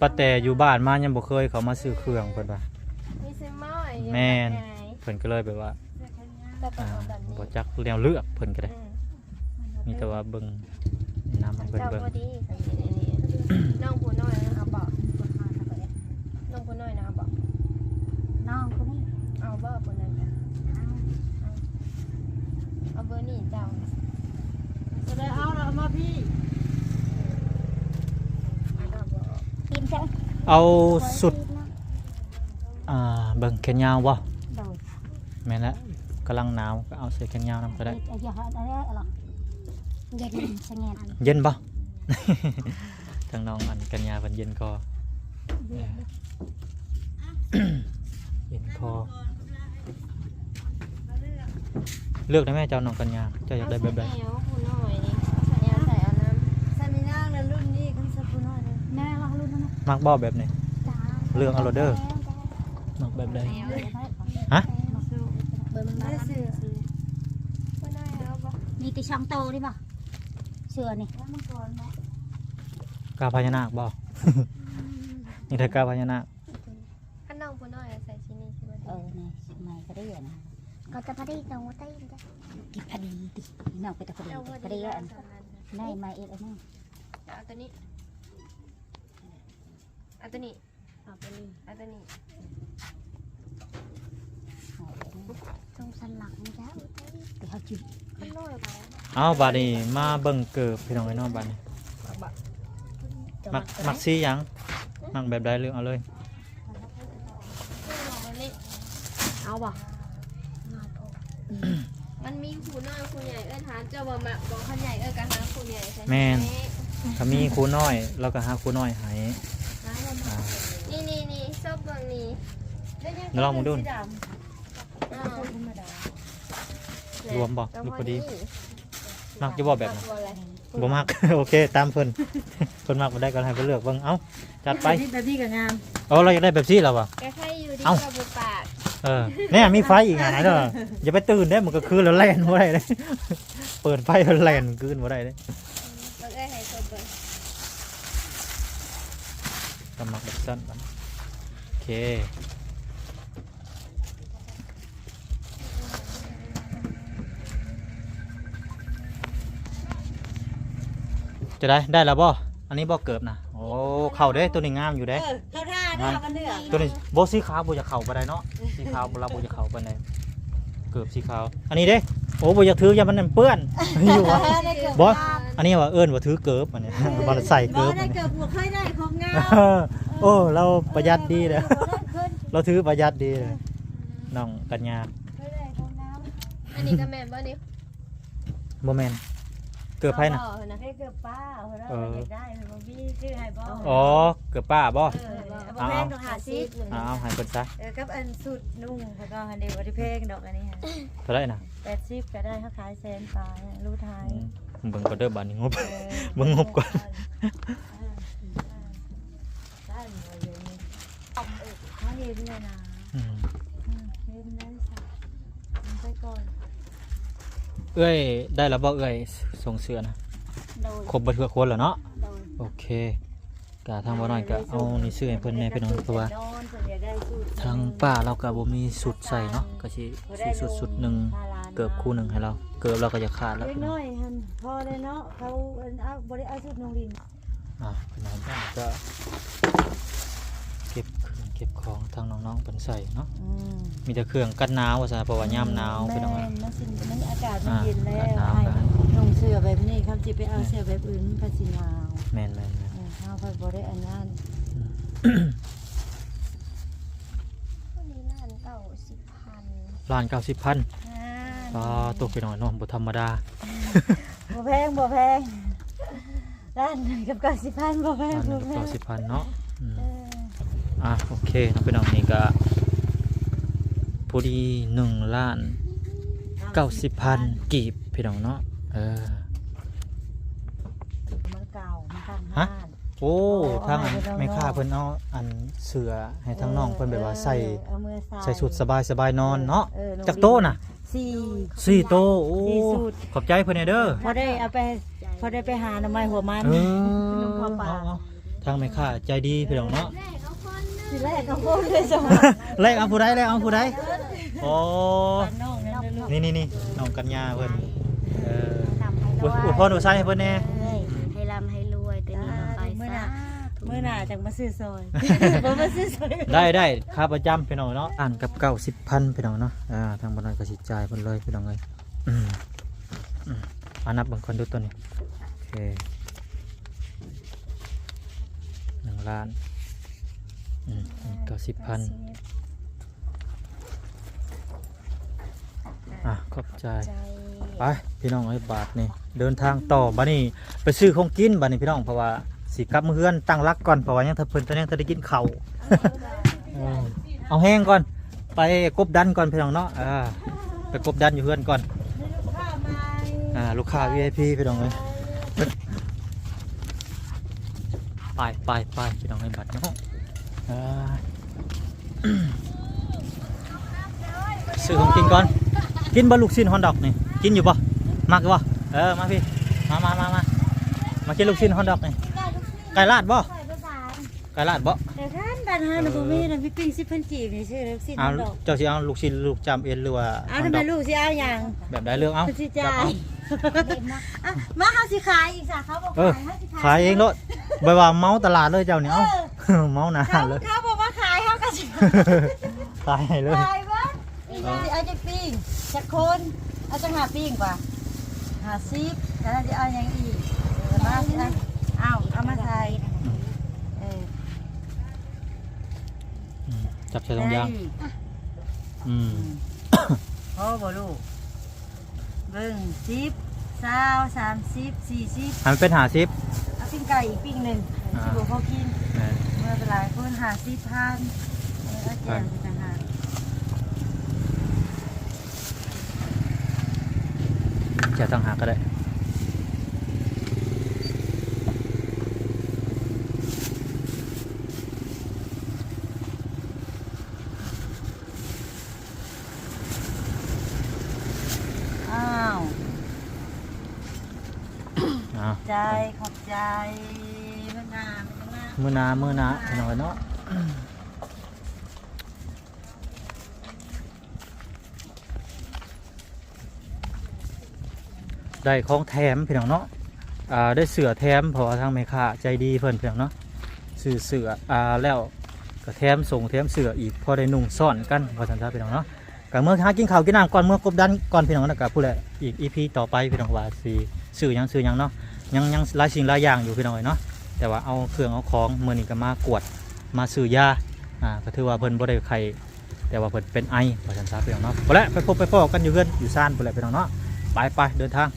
ປ້າແຕຢູ່ບ້ານມາຍັງບໍ່ເຄີຍເຂົ້າມາຊື້ເຄື່ອງ ເພິ່ນວ່າ. ມີຊື້ໝໍ້ຢູ່ ແມ່ນ ເພິ່ນກໍເລີຍແບບວ່າ ອ່າ ບໍ່ຈັກແນວເລືອກ ເພິ່ນກໍໄດ້. ອືມ ມີແຕ່ວ່າເບິ່ງ ແນະນຳໃຫ້ເພິ່ນເບິ່ງ. ເຈົ້າພໍດີ ອັນນີ້ ນ້ອງຜູ້ນ້ອຍນະ ເອົາບໍ່? ນ້ອງຜູ້ນ້ອຍນະ ເອົາບໍ່? ນ້ອງຜູ້ນີ້ ເອົາບໍ່? ຜູ້ນັ້ນນະ ເອົາ ເອົາ ເອົາເບີນີ້ເຈົ້າ. ຈະໄດ້ເອົາລະ ເອົາມາພີ້ ກິນເຈົ້າ. ເອົາຊຸດ ອ່າ ເບິ່ງແຂນຍາວບໍ່? ໂດຍ. ແມ່ນແຫຼະ ກຳລັງໜາວ ກໍເອົາເສື້ອແຂນຍາວນຳກໍໄດ້. ເຢັນສະແງນ ເຢັນບໍ່? ທາງນ້ອງອັນກັນຍາເພິ່ນເຢັນຄໍ ເຢັນຄໍ. ເລືອກໄດ້ແມ່ເຈົ້າ ນ້ອງກັນຍາ ເຈົ້າຢາກໄດ້ແບບໃດ? ເອົາຜູ້ນ້ອຍນີ້ ໃສ່ ເອົາໃສ່ອັນນັ້ນ ໃສ່ມີນາງ ແລະ ລຸ້ນນີ້ ຄັນໃສ່ຜູ້ນ້ອຍນີ້ ແມ່ວ່າລຸ້ນນັ້ນນະ ມັກບໍ່ແບບນີ້? ເລືອກເອົາໂລດເດີ. ມັກແບບໃດ? ຮະ? ມີແຕ່ສອງໂຕນີ້ບໍ່? ເສື້ອນີ້ ກາພະຍານາກບໍ່? ນີ້ຖ້າກາພະຍານາກ. ຄັນນ້ອງຜູ້ນ້ອຍໃສ່ຊິນີ້ຊິບໍ່ດີ. ເອີ ນີ້ໃໝ່ກໍໄດ້ນະ ກໍຈະພໍດີກັບຫົວຕີນ. ກິນພໍດີຕິ ນ້ອງໄປແຕ່ພໍດີ ພໍດີອັນໃນໃໝ່ອີກອັນໜຶ່ງ. ເອົາຕົວນີ້ ເອົາຕົວນີ້. ເອົາໄປເລີຍ ເອົາຕົວນີ້ ເອົາໄປເລີຍ. ຕົງສັນຫຼັງມັນຈະເອົາໄປ ມັນນ້ອຍໄປ. ເອົາ ບາດນີ້ມາເບິ່ງເກີບ ພີ່ນ້ອງເອີຍເນາະ. ບາດນີ້ ມັກ ມັກສີຫຍັງ? ມັກແບບໃດເລືອກເອົາເລີຍ. ເອົາບໍ່? ມັນມີຄູ່ນ້ອຍຄູ່ໃຫຍ່ ເອີ ຖາມເຈົ້າວ່າມັກບໍ່? ຄັນໃຫຍ່ ເອີ ກໍຫາຄູ່ໃຫຍ່ໃສ່. ແມ່ນ ຖ້າມີຄູ່ນ້ອຍ ລາວກໍຫາຄູ່ນ້ອຍໃຫ້. ນີ້ໆໆ ຊອບເບິ່ງນີ້ ລອງເບິ່ງດູ. ລວມບໍ່ ຫຼືພໍດີ? ມັກຢູ່ບໍ່ແບບນັ້ນ? ບໍ່ມັກ. ໂອເຄ ຕາມເພິ່ນ ເພິ່ນມັກແບບໃດກໍໃຫ້ເພິ່ນເລືອກເບິ່ງ. ເອົ້າ ຈັດໄປ. ແບບນີ້ ແບບນີ້ກໍງາມ. ເອີ ລາວຢາກໄດ້ແບບຊີ້ລາວວ່າ. ກໍໃຄ່ຢູ່ດີ ເອົ້າ ກໍບໍ່ປາກ. ເອີ ແນ່ ມີໄຟອີກຫັ້ນນະເດີ ຢ່າໄປຕື່ນເດ້ ມັນກໍຄືແລ້ວແລ່ນບໍ່ໄດ້ເດ້ ເປີດໄຟແລ້ວແລ່ນຄືນບໍ່ໄດ້ເດ້. ເບິ່ງເອີຍ ໃຫ້ຊົມເບິ່ງ ກໍມັກແບບຊັ້ນ. ໂອເຄ ຈະໄດ້ ໄດ້ແລ້ວບໍ່? ອັນນີ້ບໍ່ເກີບນະ. ໂອ້ ເຂົ້າເດ້ ໂຕນີ້ງາມຢູ່ເດ້. ເອີ ເຂົ້າທ່າເດ້ ມັນເໜືອ ໂຕນີ້ບໍ່ ສີຂາວບໍ່ຢາກເຂົ້າປານໃດເນາະ. ເອີ ສີຂາວລາວບໍ່ຢາກເຂົ້າປານໃດ ເກີບສີຂາວ. ອັນນີ້ເດ້ ໂອ້ ບໍ່ຢາກຖື ຢ້ານມັນເປື້ອນຢູ່ຫວາ. ເກີບ ບໍ່ ອັນນີ້ວ່າເອີ້ນວ່າຖືເກີບ ອັນນີ້ ເອີ ບໍ່ໄດ້ໃສ່ເກີບ ບໍ່ໄດ້ເກີບ ບໍ່ເຄີຍໄດ້ຂອງງາມ. ເອີ ໂອ້ ລາວປະຢັດດີເດ້ ເອີ ລາວຖືປະຢັດດີເດ້. ເອີ ນ້ອງກັນຍາ ເຄີຍໄດ້ຂອງງາມ. ອັນນີ້ກໍແມ່ນບໍ່ນີ້? ບໍ່ແມ່ນ ເກີບໃຜນະ? ເອົາບໍ່ນະ ເກີບປ້າ. ເອີ ຢາກໄດ້ ມັນບໍ່ມີ ຊື້ໃຫ້ບໍ່? ອໍ ເກີບປ້າບໍ່? ເອີ ບໍ່ແພງດອກ ຫ້າສິບ. ເອົາ ເອົາໃຫ້ເພິ່ນຊະ. ເອີ ກັບອັນຊຸດນຸ່ງເຂົາກໍຫັ້ນເດ້ ບໍ່ໄດ້ແພງດອກ. ອັນນີ້ເທົ່າໃດນະ? ແປດສິບກໍໄດ້ ເຮົາຂາຍແສນປາຍ ຮູ້ໄທ. ອືມ ເບິ່ງກ່ອນເດີ ບາດນີ້ງົບ ເອີ ເບິ່ງງົບກ່ອນ. ເອີ ເອີ ເຮົາເຫັນແລ້ວນະ. ອືມ ເອີ ເຫັນແລ້ວຊະ ໄປກ່ອນ. ເອື້ອຍໄດ້ແລ້ວບໍ່ເອື້ອຍ ສົ່ງເສື້ອນະ? ໂດຍ ຄົບເບິດທຸກຄົນແລ້ວເນາະ. ໂດຍ ໂອເຄ ກະທາງບໍ່ນ້ອຍກະເອົານີ້ຊື້ໃຫ້ເພິ່ນແດ່ພີ່ນ້ອງ ເພາະວ່າທາງປ້າລາວກະບໍ່ມີຊຸດໃສ່ເນາະ ກະຊິຊື້ຊຸດຊຸດໜຶ່ງ ເກີບຄູ່ໜຶ່ງໃຫ້ລາວ. ເກີບລາວກະຢາກຂາດແລ້ວ ເດັກນ້ອຍຫັ້ນພໍແລ້ວເນາະ ເຂົາ ເອີ ບໍ່ໄດ້ເອົາຊຸດໂຮງຮຽນ. ອ່າ ພີ່ນ້ອງກໍເກັບເຄື່ອງເກັບຂອງທາງນ້ອງໆເພິ່ນໃສ່ເນາະ. ອືມ ມີແຕ່ເຄື່ອງກັນໜາວວ່າຊັ້ນ ເພາະວ່າຍາມໜາວ ອືມ ພີ່ນ້ອງ. ແມ່ນ ມັນຊິ ມັນອາກາດມັນເຢັນແລ້ວ ອ່າ ໃຫ້ນຸ່ງເສື້ອແບບນີ້ ຄັນຊິໄປເອົາເສື້ອແບບອື່ນມັນກໍຊິໜາວ. ແມ່ນໆໆ ເອີ ເຮົາກໍບໍ່ໄດ້ອັນນັ້ນ. ອືມ ອັນນີ້ລ້ານເກົ້າສິບພັນ. ລ້ານເກົ້າສິບພັນ. ອ່າ ປາໂຕ ພີ່ນ້ອງເນາະ ບໍ່ທຳມະດາ. ບໍ່ແພງ ບໍ່ແພງ. ລ້ານກັບເກົ້າສິບພັນ ບໍ່ແພງ ລ້ານກັບເກົ້າສິບພັນເນາະ. ອືມ ເອີ ອ່ະ ໂອເຄເນາະ ພີ່ນ້ອງ ນີ້ກະພໍດີໜຶ່ງລ້ານເກົ້າສິບພັນກີບ ພີ່ນ້ອງເນາະ. ເອີ ມັນເກົ່າ ມັນຕັ້ງຮ້ານ. ໂອ້ ທາງອັນແມ່ຄ້າເພິ່ນເອົາອັນເສື້ອໃຫ້ທາງນ້ອງເພິ່ນ ແບບວ່າໃສ່ ເອີ ເອົາມືໃສ່ ໃສ່ຊຸດສະບາຍໆນອນເນາະ. ເອີ ເອີ ຈັກໂຕນະ? ສີ່ ສີ່ໂຕ. ໂອ້ ຂອບໃຈເພິ່ນແດ່ເດີ ພໍໄດ້ເອົາໄປ ພໍໄດ້ໄປຫາໜໍ່ໄມ້ຫົວມັນ. ເອີ ເອົາໆ ທາງແມ່ຄ້າໃຈດີພີ່ນ້ອງເນາະ. ຊິແລກເອົາຄົນເລີຍ ແລກເອົາຜູ້ໃດ ແລກເອົາຜູ້ໃດ? ອໍ ນີ້ໆໆ ນ້ອງກັນຍາເພິ່ນ. ເອີ ອວຍພອນອວຍໄຊໃຫ້ເພິ່ນແດ່ ໃຫ້ລ່ຳໃຫ້ລວຍ ແຕ່ນີ້ໄປ ມື້ໜ້າ ສາທຸ ມື້ໜ້າຈັ່ງມາຊື້ຊອຍ ບໍ່ມາຊື້ຊອຍ. ໄດ້ໆ ຄ່າປະຈຳພີ່ນ້ອງເນາະ ລ້ານກັບເກົ້າສິບພັນ ພີ່ນ້ອງເນາະ. ອ່າ ທາງບໍ່ນ້ອຍກໍຊິຈ່າຍເພິ່ນເລີຍ ພີ່ນ້ອງເອີຍ. ອືມ ອືມ ອ່າ ນັບເບິ່ງກ່ອນດູຕົວນີ້. ໂອເຄ ໜຶ່ງລ້ານ ອືມ ເກົ້າສິບພັນ. ອ່ະ ຂອບໃຈ ຂອບໃຈ. ໄປພີ່ນ້ອງເອີຍ ບາດນີ້ເດີນທາງຕໍ່ ບາດນີ້ໄປຊື້ຂອງກິນບາດນີ້ພີ່ນ້ອງ ເພາະວ່າຊິກັບມາເຮືອນຕັ້ງຫຼັກກ່ອນ ເພາະວ່າຍັງ ເພິ່ນຍັງບໍ່ໄດ້ກິນເຂົ້າ. ເອີ ເອົາແຮງກ່ອນ ໄປກົບດັນກ່ອນພີ່ນ້ອງເນາະ. ເອີ ໄປກົບດັນຢູ່ເຮືອນກ່ອນ. ອ່າ ລູກຄ້າ ວີໄອພີ ພີ່ນ້ອງເອີຍ. ໄປໆໆ ພີ່ນ້ອງເອີຍ ບາດເນາະ. ອ່າ ຊື້ຂອງກິນກ່ອນ. ກິນບໍ່ລູກຊີ້ນຮອດດອກນີ້? ກິນຢູ່ບໍ່? ມັກຢູ່ບໍ່? ເອີ ມາພີ່ ມາໆໆໆ ມາກິນລູກຊີ້ນຮອດດອກນີ້. ໄກ່ລາດບໍ່? ໄກ່ລາດບໍ່? ແຕ່ທ່ານ ບ້ານເຮົານະ ບໍ່ມີນະ ມີປີ້ງສິບພັນກີບນີ້ ຊື້ລູກຊີ້ນຮອດດອກ. ເຈົ້າຊິເອົາລູກຊີ້ນ ລູກຈາມເອັນ ຫຼືວ່າ ເອົາ ທຳໄມລູກຊິເອົາຫຍັງ? ແບບໃດເລືອກເອົາ. ຊິຈ່າຍ. ອ່ະ ມາ ເຮົາຊິຂາຍອີກຊະ ເຂົາບໍ່ຂາຍ ເຮົາຊິຂາຍ ຂາຍເອງໂລດ. ແບບວ່າເໝົາຕະຫຼາດເລີຍເຈົ້ານີ້. ເອີ ເອົາ ເໝົາໜ້າເລີຍ ເຂົາບໍ່ມາຂາຍ ເຮົາກໍຊິຂາຍ ຂາຍໃຫ້ເລີຍ. ຂາຍເບິດ. ເອີ ຊິເອົາຈັກປີ້? ຈັກຄົນ? ເອົາຈັກຫ້າປີ້ງກວ່າ ຫ້າສິບ ແລ້ວຊິເອົາຫຍັງອີກ? ເອົາມາຊິ ເອົາ ເອົາມາໃສ່ ອືມ ເອີ ອືມ ຈັບໃສ່ຖົງຢາງ ໄດ້ອີກ ອືມ ພໍບໍ່ລູກ? ເບິ່ງ ສິບ ຊາວ ສາມສິບ ສີ່ສິບ ໃຫ້ມັນເປັນຫ້າສິບ ເອົາປີ້ງໄກ່ອີກປີ້ງໜຶ່ງ ອ່າ ຊິບໍ່ພໍກິນ ແມ່ນ ເມື່ອຫຼາຍຄົນ ຫ້າສິບພັນ ເອີ ເອົາແຈ່ວອີກຕ່າງຫາກ ແຈ່ວຕ່າງຫາກກໍໄດ້. ອ້າວ ອ້າວ ໃຈ ຂອບໃຈ ມື້ໜ້າ ມື້ໜ້າ ມື້ໜ້າ ພີ່ນ້ອງເອີຍເນາະ. ໄດ້ຂອງແຖມພີ່ນ້ອງເນາະ ອ່າ ໄດ້ເສື້ອແຖມ ເພາະວ່າທາງແມ່ຄ້າໃຈດີເພິ່ນພີ່ນ້ອງເນາະ ຊື້ເສື້ອ ອ່າ ແລ້ວກໍແຖມສົ່ງແຖມເສື້ອອີກ ພໍໄດ້ນຸ່ງຊ້ອນກັນ ວ່າຊັ້ນຊະພີ່ນ້ອງເນາະ. ກໍເມືອຫາກິນເຂົ້າກິນນ້ຳກ່ອນ ເມືອກົບດັນກ່ອນພີ່ນ້ອງ ແລ້ວກໍພຸ້ນແຫຼະ ອີກອີພີຕໍ່ໄປພີ່ນ້ອງ ວ່າຊິຊື້ຫຍັງຊື້ຫຍັງເນາະ ຍັງ ຍັງຫຼາຍສິ່ງຫຼາຍຢ່າງຢູ່ພີ່ນ້ອງເອີຍເນາະ. ແຕ່ວ່າເອົາເຄື່ອງເອົາຂອງ ມື້ນີ້ກໍມາກວດ ມາຊື້ຢາ ອ່າ ກໍຖືວ່າເພິ່ນບໍ່ໄດ້ໄຂ້ ແຕ່ວ່າເພິ່ນເປັນໄອ ວ່າຊັ້ນຊະພີ່ນ້ອງເນາະ. ພຸ້ນແຫຼະ ໄປພົບໄປພໍ້ກັນຢູ່ເຮືອນຢູ່ຊານພຸ້ນແຫຼະພີ່ນ້ອງເນາະ. ໄປໆ ເດີນທາງ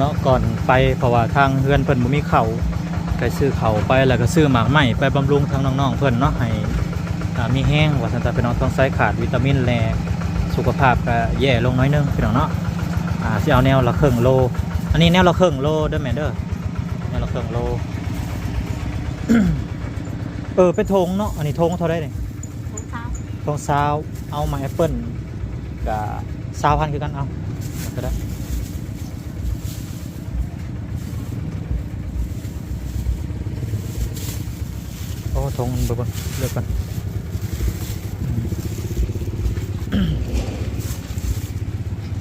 ເນາະ ກ່ອນໄປ ເພາະວ່າທາງເຮືອນເພິ່ນບໍ່ມີເຂົ້າ ໄປຊື້ເຂົ້າໄປ ແລ້ວກໍຊື້ໝາກໄມ້ໄປບຳລຸງທາງນ້ອງໆເພິ່ນເນາະ ໃຫ້ ອ່າ ມີແຮງ ວ່າຊັ້ນຊະພີ່ນ້ອງ. ຕ້ອງໃຊ້ຂາດວິຕາມິນ ແລະ ສຸຂະພາບກໍແຍ່ລົງໜ້ອຍໜຶ່ງພີ່ນ້ອງເນາະ. ອ່າ ຊິເອົາແນວລະເຄິ່ງໂລ ອັນນີ້ແນວລະເຄິ່ງໂລເດີແມ່ເດີ ແນວລະເຄິ່ງໂລ. ເອີ ເປັນຖົງເນາະ ອັນນີ້ຖົງເທົ່າໃດນີ້? ຖົງຊາວ ຖົງຊາວ ເອົາໝາກແອັບເປິ້ນກະຊາວພັນຄືກັນ ເອົາກໍໄດ້. ໂອ້ ຖົງ ເບິ່ງ ເບິ່ງ ເລືອກກ່ອນ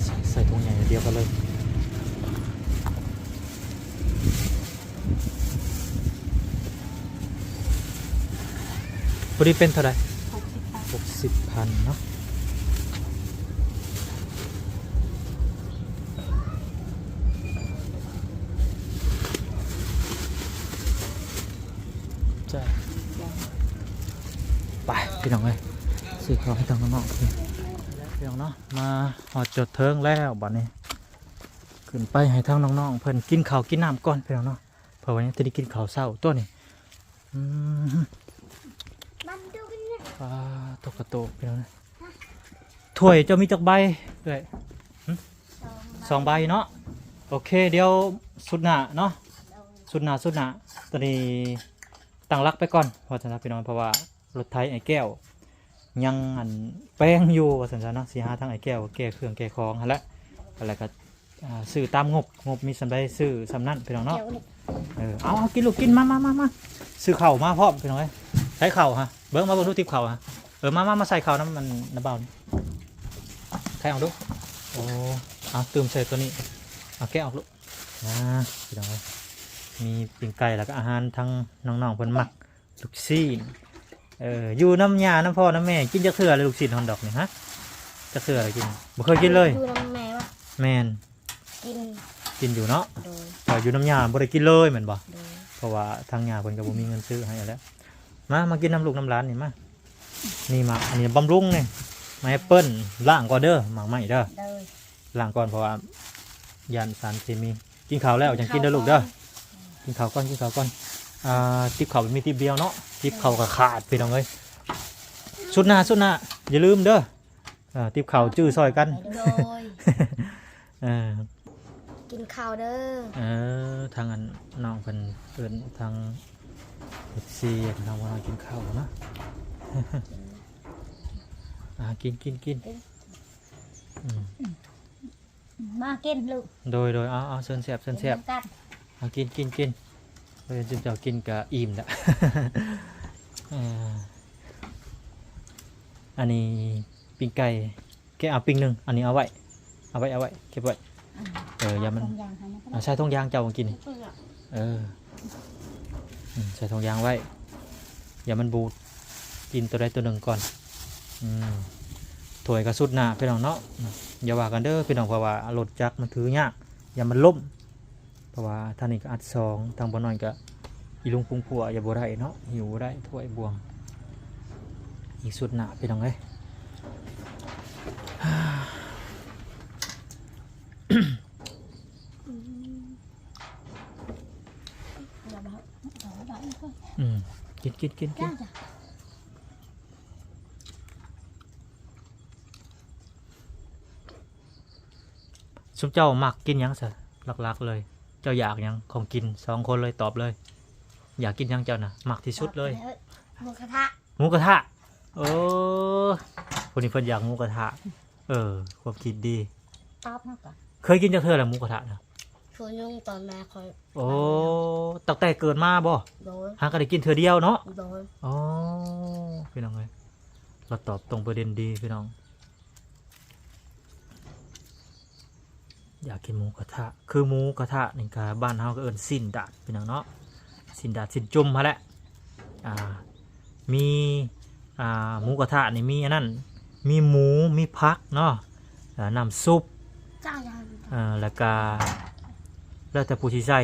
ໃສ່ ໃສ່ຖົງໃຫຍ່ດຽວກັນເລີຍ. ພໍດີເປັນເທົ່າໃດ? ຫົກສິບພັນ ຫົກສິບພັນເນາະ. ຈ້າ ໄປພີ່ນ້ອງເອີຍ ຊື້ເຂົ້າໃຫ້ທາງນ້ອງໆ ພີ່ນ້ອງເນາະ. ມາຮອດຈຸດເທິງແລ້ວ ບັດນີ້ຂຶ້ນໄປໃຫ້ທາງນ້ອງໆເພິ່ນກິນເຂົ້າກິນນ້ຳກ່ອນພີ່ນ້ອງເນາະ. ເພາະວ່າຍັງຈະໄດ້ກິນເຂົ້າເຊົ້າຕົວນີ້. ອືມ ປາ ຕົກກະໂຕກພີ່ນ້ອງ. ຖ້ວຍເຈົ້າມີຈັກໃບເອື້ອຍ? ຫຶ? ສອງໃບ ສອງໃບເນາະ. ໂອເຄ ດຽວສຸດໜ້າເນາະ ສຸດໜ້າ ສຸດໜ້າ. ຕອນນີ້ຕັ້ງຫຼັກໄປກ່ອນ ວ່າຊັ້ນຊະພີ່ນ້ອງ ເພາະວ່າ ລົດໄຖອ້າຍແກ້ວຍັງອັນແປງຢູ່ ວ່າຊັ້ນຊະເນາະ. ຊິຫາທາງອ້າຍແກ້ວແກ້ເຄື່ອງແກ້ຂອງຫັ້ນແຫຼະ ແລ້ວກໍ ອ່າ ຊື້ຕາມງົບ ງົບມີສ່ຳໃດຊື້ສ່ຳນັ້ນພີ່ນ້ອງເນາະ. ເອີ ເອົາ ເອົາ ກິນລູກກິນ ມາ ມາ ມາ ມາ ຊື້ເຂົ້າມາພ້ອມພີ່ນ້ອງເອີຍ. ໃສ່ເຂົ້າຫະ ເບິ່ງ ມາເບິ່ງດູຕິບເຂົ້າຫະ. ເອີ ມາ ມາ ມາໃສ່ເຂົ້ານຳມັນນະເບົານີ້ ໄຂອອກດູ. ໂອ້ ເອົາ ຕື່ມໃສ່ຕົວນີ້ ເອົາ ແກະອອກລູກ. ອ່າ ພີ່ນ້ອງເອີຍ ມີປີ້ງໄກ່ ແລ້ວກໍອາຫານທາງນ້ອງໆເພິ່ນມັກ ລູກຊີ້ນ. ເອີ ຢູ່ນຳຍ່ານຳພໍ່ນຳແມ່ ກິນຈັກເທື່ອແລ້ວລູກຊີ້ນຮອດດອກນີ້ຫະ? ຈັກເທື່ອແລ້ວກິນ? ບໍ່ເຄີຍກິນເລີຍ? ຢູ່ນຳແມ່ວະ? ແມ່ນ ກິນ ກິນຢູ່ເນາະ. ໂດຍ ເອີ ຢູ່ນຳຍ່າບໍ່ໄດ້ກິນເລີຍແມ່ນບໍ່? ໂດຍ ເພາະວ່າທາງຍ່າເພິ່ນກໍບໍ່ມີເງິນຊື້ໃຫ້ແລ້ວ. ມາ ມາກິນນຳລູກນຳຫຼານນີ້ມາ. ນີ້ໝາກ ອັນນີ້ບຳລຸງນີ້ ໝາກແອັບເປິ້ນ ລ້າງກ່ອນເດີ ໝາກໄມ້ເດີ. ໂດຍ ລ້າງກ່ອນ ເພາະວ່າຢ້ານສານເຄມີ. ກິນເຂົ້າແລ້ວຈັ່ງກິນເດີລູກເດີ. ກິນເຂົ້າກ່ອນ ກິນເຂົ້າກ່ອນ. ອ່າ ຕິບເຂົ້າມີຕິບດຽວເນາະ ຕິບເຂົ້າກໍຂາດພີ່ນ້ອງເອີຍ. ສຸດໜ້າ ສຸດໜ້າ ຢ່າລືມເດີ. ອ່າ ຕິບເຂົ້າຈື່ຊ່ອຍກັນ. ໂດຍ ເອີ ກິນເຂົ້າເດີ. ເອີ ທາງອັນນ້ອງເພິ່ນເອີ້ນທາງເອັຟຊີ ທາງວ່າກິນເຂົ້າເນາະ. ອ່າ ກິນ ກິນ ກິນ ກິນ. ອືມ ມາກິນລູກ. ໂດຍ ໂດຍ ເອົາ ເອົາ ເຊີນແຊບ ເຊີນແຊບ. ກິນນຳກັນ. ເອົາ ກິນ ກິນ ກິນ. ເອີ ຈຸມເຈົ້າກິນກະອີ່ມລະ. ເອີ ອັນນີ້ປີ້ງໄກ່ ແກະເອົາປີ້ງໜຶ່ງ ອັນນີ້ເອົາໄວ້ ເອົາໄວ້ ເອົາໄວ້ ເກັບໄວ້. ເອີ ຢ່າມັນ ໃສ່ຖົງຢາງເຈົ້າກິນ. ເອີ ອືມ ໃສ່ຖົງຢາງໄວ້ ຢ່າມັນບູດ ກິນຕົວໃດຕົວໜຶ່ງກ່ອນ. ອືມ ໂທ ຖ້ວຍກໍສຸດໜ້າພີ່ນ້ອງເນາະ. ຢ່າວ່າກັນເດີພີ່ນ້ອງ ເພາະວ່າລົດຈັກມັນຖືຍາກ ຢ້ານມັນລົ້ມ. ເພາະວ່າທາງນີ້ກໍອັດສອງ ທາງບ່າວນ້ອຍກໍອີລຸງປຸງພົວ ຢ່າບໍ່ໄດ້ເນາະ ຫິ້ວບໍ່ໄດ້ຖ້ວຍບ່ວງ. ອີກສຸດໜ້າພີ່ນ້ອງເອີຍ. ອືມ ກິນໆໆໆ. ຊຸມເຈົ້າມັກກິນຫຍັງຊະ ຫຼັກໆເລີຍ? ເຈົ້າຢາກຫຍັງ ຂອງກິນ? ສອງຄົນເລີຍ ຕອບເລີຍ. ຢາກກິນຫຍັງເຈົ້ານະ ມັກທີ່ສຸດເລີຍ? ໝູກະທະ. ໝູກະທະ. ໂອ້ ຜູ້ນີ້ເພິ່ນຢາກໝູກະທະ. ເອີ ຄວາມຄິດດີ. ຕອບເຮົາກໍ ເຄີຍກິນຈັກເທື່ອແລ້ວໝູກະທະນະ? ຊ່ວງໜຶ່ງຕອນແມ່ຂ້ອຍ. ໂອ້ ຕັ້ງແຕ່ເກີດມາບໍ່? ໂດຍ. ຫາກໍໄດ້ກິນເທື່ອດຽວເນາະ? ໂດຍ. ອໍ ພີ່ນ້ອງເອີຍ ລາວຕອບຕົງປະເດັນດີພີ່ນ້ອງ. ຢາກກິນໝູກະທະ. ຄືໝູກະທະນີ້ກະ ບ້ານເຮົາກໍເອີ້ນຊີ້ນດາດພີ່ນ້ອງເນາະ. ຊີ້ນດາດ ຊີ້ນຈຸ່ມຫັ້ນແຫຼະ. ອ່າ ມີ ອ່າ ໝູກະທະນີ້ມີອັນນັ້ນ ມີໝູ ມີຜັກເນາະ ແລ້ວນ້ຳຊຸບ ເອີ ແລ້ວກະແລ້ວແຕ່ຜູ້ຊິໃສ່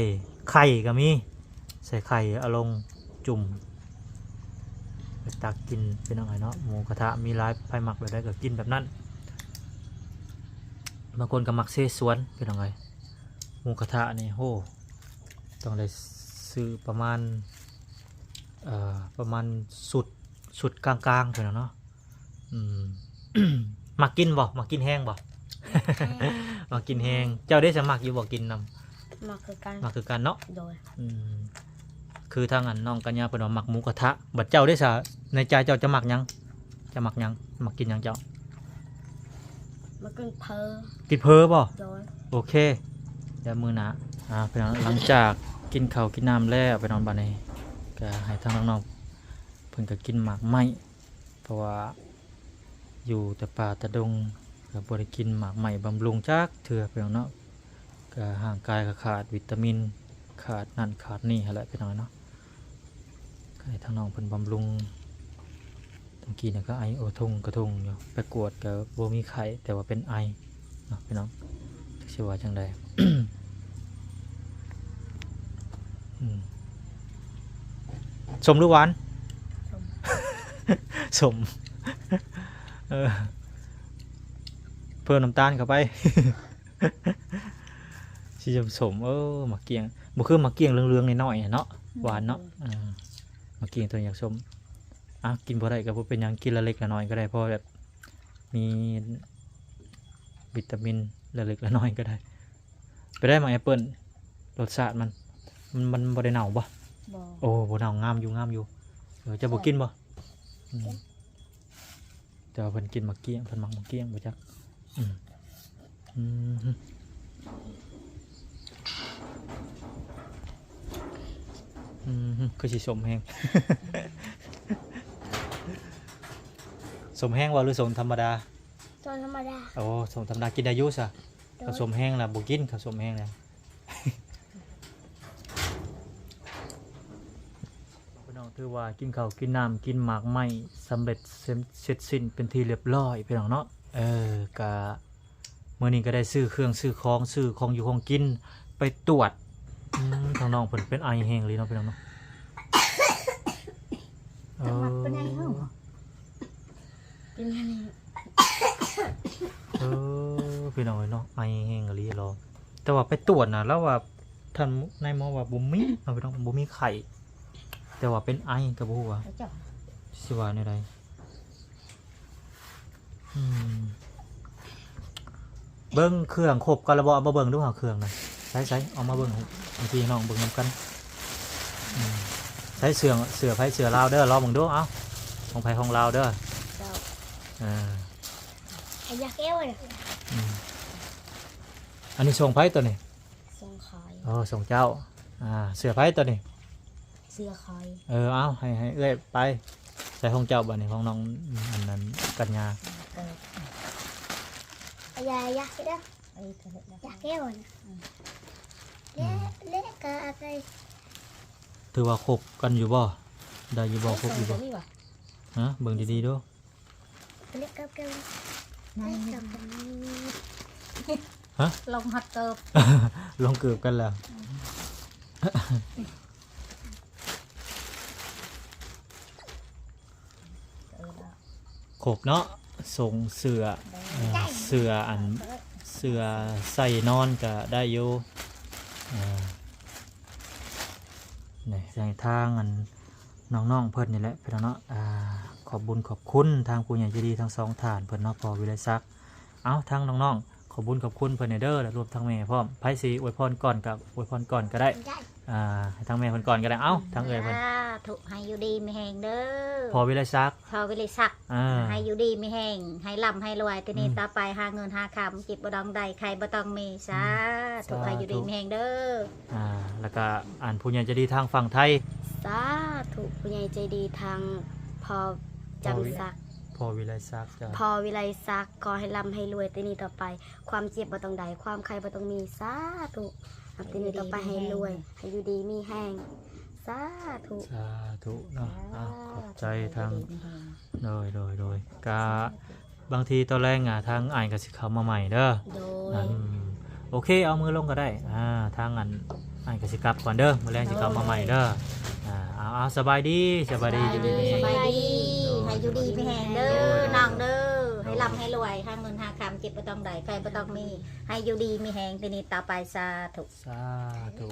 ໄຂ່ກໍມີ ໃສ່ໄຂ່ເອົາລົງຈຸ່ມ ໄປຕັກກິນພີ່ນ້ອງເອີຍເນາະ. ໝູກະທະມີຫຼາຍ ໃຜມັກແບບໃດກໍກິນແບບນັ້ນ. ບາງຄົນກໍມັກເສສວນພີ່ນ້ອງເອີຍ. ໝູກະທະນີ້ ໂຫ ຕ້ອງໄດ້ຊື້ປະມານ ເອີ ປະມານຊຸດ ຊຸດກາງໆ ພຸ້ນນະເນາະ. ອືມ ມັກກິນບໍ່? ມັກກິນແຮງບໍ່? ແຮງ. ມັກກິນແຮງ. ເຈົ້າເດ ສະ ມັກຢູ່ບໍ່ກິນນຳ? ມັກຄືກັນ. ມັກຄືກັນເນາະ? ໂດຍ. ອືມ ຄືທາງອັນນ້ອງກັນຍາເພິ່ນວ່າມັກໝູກະທະ. ບັດເຈົ້າເດ ສະ ໃນໃຈເຈົ້າຈະມັກຫຍັງ? ຈະມັກຫຍັງ? ມັກກິນຫຍັງເຈົ້າ? ມັກກິນເຝີ. ກິນເຝີບໍ່? ໂດຍ. ໂອເຄ ດຽວມື້ໜ້າ. ອ່າ ພີ່ນ້ອງ ຫຼັງຈາກກິນເຂົ້າກິນນ້ຳແລ້ວ ພີ່ນ້ອງ ບັດນີ້ກໍໃຫ້ທາງນ້ອງໆ ເພິ່ນກໍກິນໝາກໄມ້ ເພາະວ່າຢູ່ແຕ່ປ່າແຕ່ດົງ ກໍບໍ່ໄດ້ກິນໝາກໄມ້ບຳລຸງຈັກເທື່ອ ພີ່ນ້ອງເນາະ. ກໍຮ່າງກາຍກໍຂາດວິຕາມິນ ຂາດນັ້ນຂາດນີ້ຫັ້ນແຫຼະ ພີ່ນ້ອງເນາະ. ກໍໃຫ້ທາງນ້ອງເພິ່ນບຳລຸງ. ຕະກີ້ນີ້ກໍໄອໂອທຸງກະທຸງຢູ່ ໄປກວດກໍບໍ່ມີໄຂ້ ແຕ່ວ່າເປັນໄອເນາະ ພີ່ນ້ອງ. ຈັກຊິວ່າຈັ່ງໃດ. ອືມ ສົ້ມຫຼືຫວານ? ສົ້ມ. ສົ້ມ. ເອີ ເພີ່ມນ້ຳຕານເຂົ້າໄປ. ສີສົ້ມໆ. ເອີ ໝາກກ້ຽງ ບໍ່ຄືໝາກກ້ຽງເຫຼືອງໆນ້ອຍໆເນາະ ອືມ ຫວານເນາະ. ເອີ ໝາກກ້ຽງຕົວນີ້ຢາກສົ້ມ. ອ່ະ ກິນບໍ່ໄດ້ກໍບໍ່ເປັນຫຍັງ ກິນລະເລັກລະນ້ອຍກໍໄດ້ ພໍແບບມີວິຕາມິນລະເລັກລະນ້ອຍກໍໄດ້. ໄປໄດ້ໝາກແອັບເປິ້ນ ລົດຊາດມັນ ມັນ ມັນບໍ່ໄດ້ເນົ່າບໍ່? ບໍ່. ໂອ້ ບໍ່ເນົ່າ ງາມຢູ່ ງາມຢູ່. ເອີ ເຈົ້າບໍ່ກິນບໍ່? ອືມ ແຕ່ວ່າເພິ່ນກິນໝາກກ້ຽງ ເພິ່ນມັກໝາກກ້ຽງບໍ່ຈັກ. ອືມ ອືມ ອືມ ຄືຊິສົ້ມແຮງ. ສົ້ມແຮງບໍ່ ຫຼືສົ້ມທຳມະດາ? ສົ້ມທຳມະດາ. ໂອ້ ສົ້ມທຳມະດາກິນໄດ້ຢູ່ຊະ. ໂດຍ. ຄັນສົ້ມແຮງລະບໍ່ກິນ ຄັນສົ້ມແຮງລະ. ພີ່ນ້ອງ ຖືວ່າກິນເຂົ້າກິນນ້ຳ ກິນໝາກໄມ້ສຳເລັດເສັດສິ້ນເປັນທີ່ລຽບລ້ອຍ ພີ່ນ້ອງເນາະ. ເອີ ກະມື້ນີ້ກໍໄດ້ຊື້ເຄື່ອງຊື້ຂອງ ຊື້ຂອງຢູ່ຂອງກິນໄປຕວດ. ອືມ ທາງນ້ອງເພິ່ນເປັນໄອແຮງອີ່ຫຼີເນາະ ພີ່ນ້ອງເນາະ. ເອີ ເປັນໄອແຮງ. ເອີ ພີ່ນ້ອງເອີຍເນາະ ໄອແຮງອີ່ຫຼີເນາະ. ແຕ່ວ່າໄປຕວດນະ ລາວວ່າ ທ່ານນາຍໝໍວ່າບໍ່ມີເນາະ ພີ່ນ້ອງ ບໍ່ມີໄຂ້ ແຕ່ວ່າເປັນໄອ ກໍບໍ່ຮູ້ວ່າຊິວ່າແນວໃດ. ອືມ ເບິ່ງເຄື່ອງຄົບກັນແລ້ວບໍ່? ເອົາມາເບິ່ງດູຫາເຄື່ອງນະ. ໃສໆ ເອົາມາເບິ່ງ ໃຫ້ພີ່ນ້ອງເບິ່ງນຳກັນ. ອືມ ໃສເສື້ອ ເສື້ອໃຜເສື້ອລາວເດີ ລອງເບິ່ງດູ. ເອົາ ຂອງໃຜຂອງລາວເດີ. ເຈົ້າ. ເອີ ອັນຍາແກ້ວນະ. ອືມ ອັນນີ້ສົ່ງໃຜໂຕນີ້? ສົ່ງຂ້ອຍ. ອໍ ສົ່ງເຈົ້າ. ອ່າ ເສື້ອໃຜໂຕນີ້? ເສື້ອຂ້ອຍ. ເອີ ເອົາ ໃຫ້ ໃຫ້ເອື້ອຍໄປ. ໃສ່ຂອງເຈົ້າ ບາດນີ້ຂອງນ້ອງ ອັນນັ້ນ ກັນຍາ. ເອີ ຢ່າ ຢ່າເຮັດເດີ. ເອີ ຢ່າແກ້ວນະ. ອືມ ເລະ ເລະກະໄປ. ຖືວ່າຄົບກັນຢູ່ບໍ່? ໄດ້ຢູ່ບໍ່? ຄົບຢູ່ບໍ່? ຮະ ເບິ່ງດີໆດູ. ເລະກະໄປ. ຮະ? ລົງຮອດເກີບ ລົງເກີບກັນແລ້ວ ຄົບເນາະ ສົ່ງເສື້ອ ເອີ ເສື້ອອັນ ເສື້ອໃສ່ນອນກະໄດ້ຢູ່ ເອີ ນີ້ໃຫ້ທາງອັນ ນ້ອງໆເພິ່ນນີ້ແຫຼະພີ່ນ້ອງເນາະ ອ່າ ຂອບບຸນຂອບຄຸນທາງຜູ້ໃຫຍ່ໃຈດີທັງສອງທ່ານເພິ່ນເນາະ ພໍ່ວິໄລສັກ ເອົ້າ ທາງນ້ອງໆ ຂອບບຸນຂອບຄຸນເພິ່ນແດ່ເດີ ແລະ ລວມທັງແມ່ພ້ອມ ໃຜຊິອວຍພອນກ່ອນກໍອວຍພອນກ່ອນກໍໄດ້ ໄດ້ ອ່າ ໃຫ້ທາງແມ່ເພິ່ນກ່ອນກໍໄດ້ ເອົ້າ ທາງເອື້ອຍເພິ່ນ ສາທຸ ໃຫ້ຢູ່ດີມີແຮງເດີ ພໍ່ວິໄລສັກ ພໍ່ວິໄລສັກ ອ່າ ໃຫ້ຢູ່ດີມີແຮງ ໃຫ້ລ່ຳໃຫ້ລວຍ ແຕ່ນີ້ ອືມ ຕໍ່ໄປຫາເງິນຫາຄຳ ເຈັບບໍ່ຕ້ອງໄດ້ ໄຂ້ບໍ່ຕ້ອງມີ ສາທຸ ອືມ ໃຫ້ຢູ່ດີມີແຮງເດີ ອ່າ ແລ້ວກະອັນຜູ້ໃຫຍ່ໃຈດີທາງຝັ່ງໄທ ສາທຸ ຜູ້ໃຫຍ່ໃຈດີທາງພໍ່ຈຳສັກ ພໍ່ວິໄລສັກ ພໍ່ວິໄລສັກ ຂໍໃຫ້ລ່ຳໃຫ້ລວຍ ແຕ່ນີ້ຕໍ່ໄປ ຄວາມເຈັບບໍ່ຕ້ອງໄດ້ ຄວາມໄຂ້ບໍ່ຕ້ອງມີ ສາທຸ ນັບແຕ່ນີ້ຕໍ່ໄປໃຫ້ລວຍ ໃຫ້ຢູ່ດີມີແຮງ ສາທຸ ສາທຸເນາະ ອ່າ ຂອບໃຈທາງ ຢູ່ດີມີແຮງ ໂດຍ ໂດຍ ໂດຍ ກະ ສາທຸ ບາງທີຕອນແລງ ອ່າ ທາງອ້າຍກໍຊິເຂົ້າມາໃໝ່ເດີ ໂດຍ ອືມ ໂອເຄ ເອົາມືລົງກໍໄດ້ ອ່າ ທາງອັນ ອ້າຍກໍຊິກັບກ່ອນເດີ ມື້ແລງຊິເຂົ້າມາໃໝ່ເດີ ໂດຍ ອ່າ ເອົາ ເອົາ ສະບາຍດີ ສະບາຍດີ ສະບາຍດີ ຢູ່ດີມີແຮງ ສະບາຍດີ ໂດຍ ໃຫ້ຢູ່ດີມີແຮງເດີ ໂດຍ ນ້ອງເດີ ໂດຍ ໃຫ້ລ່ຳໃຫ້ລວຍ ຫາເງິນຫາຄຳ ເຈັບບໍ່ຕ້ອງໄດ້ ໄຂ້ບໍ່ຕ້ອງມີ ໃຫ້ຢູ່ດີມີແຮງ ແຕ່ນີ້ຕໍ່ໄປ ສາທຸ ສາທຸ